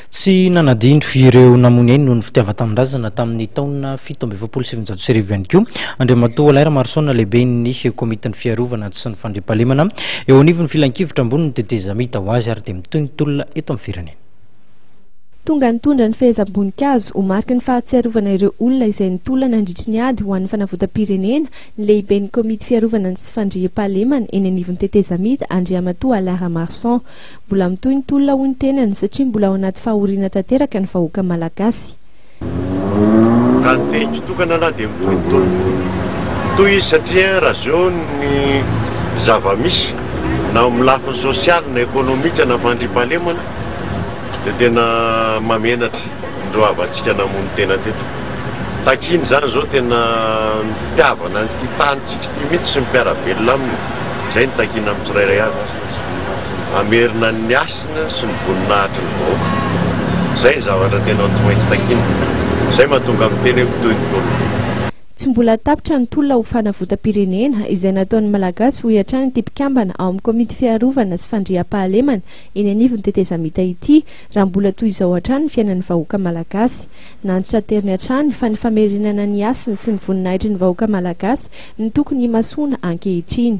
Tsy nanadino ireo namoy ainy noho ny fitiavan-tanindrazana tamin'ny taona 1947 ihany koa Andriamatoa Alain Ramarosaona, lehiben'ny komitin'ny fiarovana sy ny fandriampahalemana eo anivon'ny filankevitra ambonin'ny tetezamita. Ho azy ary dia mitohy ny tolona eto amin'ny firenena. Tonga nitondra ny fehezam-boninkazo ho mariky ny fahatsiarovana ireo olona izay nitolona nandritry ny ady ho an'ny fanavotam-pirenena ny lehiben'ny komity fiarovana sy fandriampahalemana eny anivon'ny tetezamita Andriamatoa Alain Ramaroson. Mbola mitohy ny tolona hoy ny tenany satria mbola ao anaty fahoriana tanteraka ny vahoaka malagasy. Raha ny teniko tokana aloha dia mitohy ny tolona. Mitohy izy satria raha zao ny zava-misy na amin'ny lafiny sosialy na ekonomika na fandriampahalemana dia tena mahamenatra ireo havantsika namono tena teto. Takiana izany izao tena ny fitiavana an'ity tanintsika ity mihitsy sy ny mpiara-belona aminy. Izay no takiana amin'ny tsirairay avy. Hamerina ny hasina sy ny voninahitry ny vahoaka. Izay ny zavatra tena tsy maintsy takiana. Izay mahatonga miteny hoe mitohy ny tolona. Tsy mbola tapitra ny tolona ho fanavotam-pirenena izay nataon'ny Malagasy hoy hatrany ity mpikambana ao amin'ny komity fiarovana sy fandriampahalemana eny anivon'ny tetezamita ity raha mbola toy izao hatrany ny fiainan'ny vahoaka Malagasy. Nantitrateriny hatrany fa ny famerenana ny hasiny sy ny voninahitry ny vahoaka Malagasy no tokony himasoana ankehitriny.